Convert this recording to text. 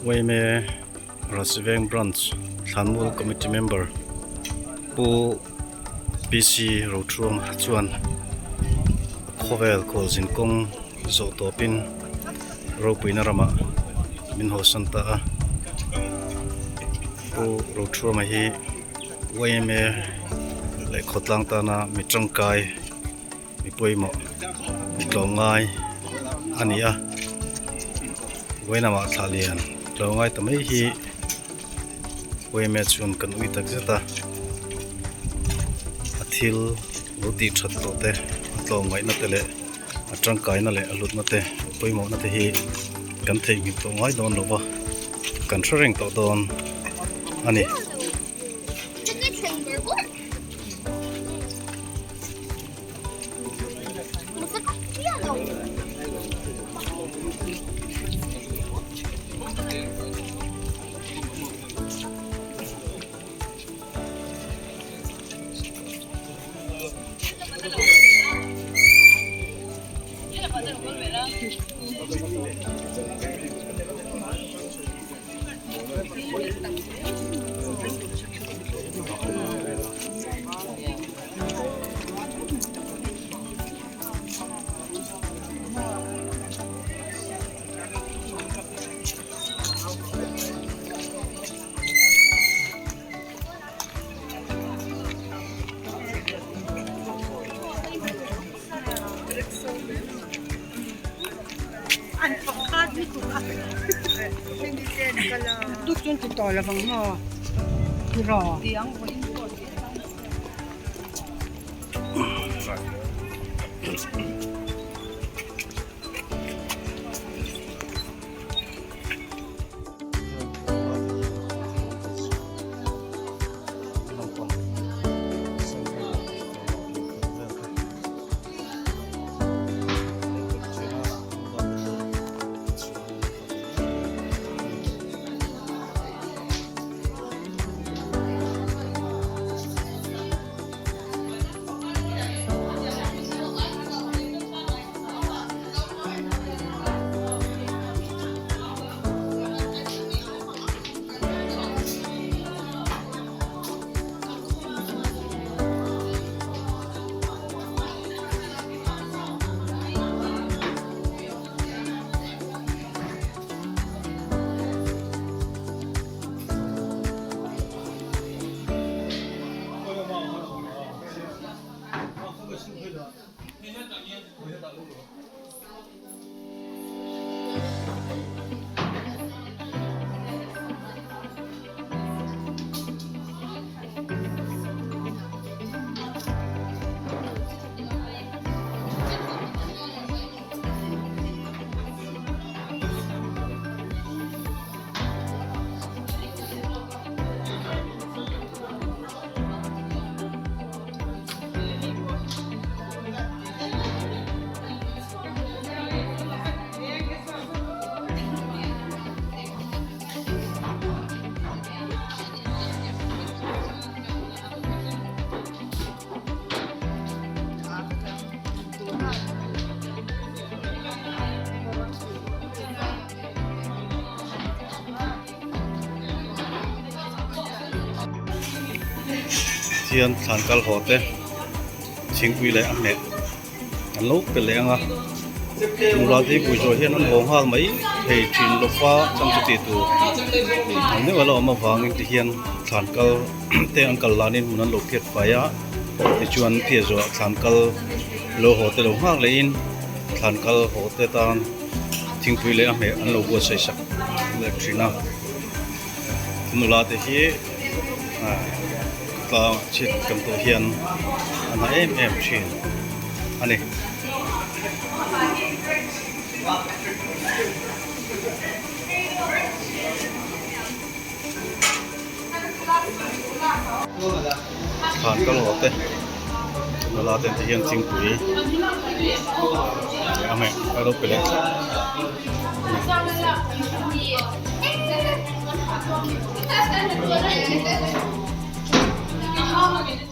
Yma Rahsiveng Branch Thlanmual Committee Member Pu PC Rothuama chuan khawvel khualzin kawng zawh tawpin ropuina ramah min hawsan ta a. Pu Rothuama hi yma leh khawtlang tana mi tangkai mi pawimawh mi tlawmngai a ni a vawiin lamah thla lian tlawmngai ta mai hi yma chuan kan ui tak zet a a thil lo tih that tawh te a tlawmngaihna te leh a tangkaina leh a hlutna te pawimawhna te hi kan theihnghilh tawh ngai dawn lo va kan hre reng tawh dawn a ni. Thian thlan kal haw te thingpui leh a hmeh an lo pe leh ang a nula te pui zawh hian an haw nghal mai thei thin lova chang chu tih tur ang deuh a la awm avangin ti hian thlan kal te an kal lanin hmun an lo phiat fai a tichuan phiat zawhah thlan kal lo haw te lo nghak lehin thlan kal haw te tan thingpui leh a hmeh an lo buatsaih sak leh thin a nula te hi tlang chhit kan tawh hian a na em em thin a ni. Thlan kal haw te nula te ti hian thingpui a hmeh a lo pe leh thlap a ni.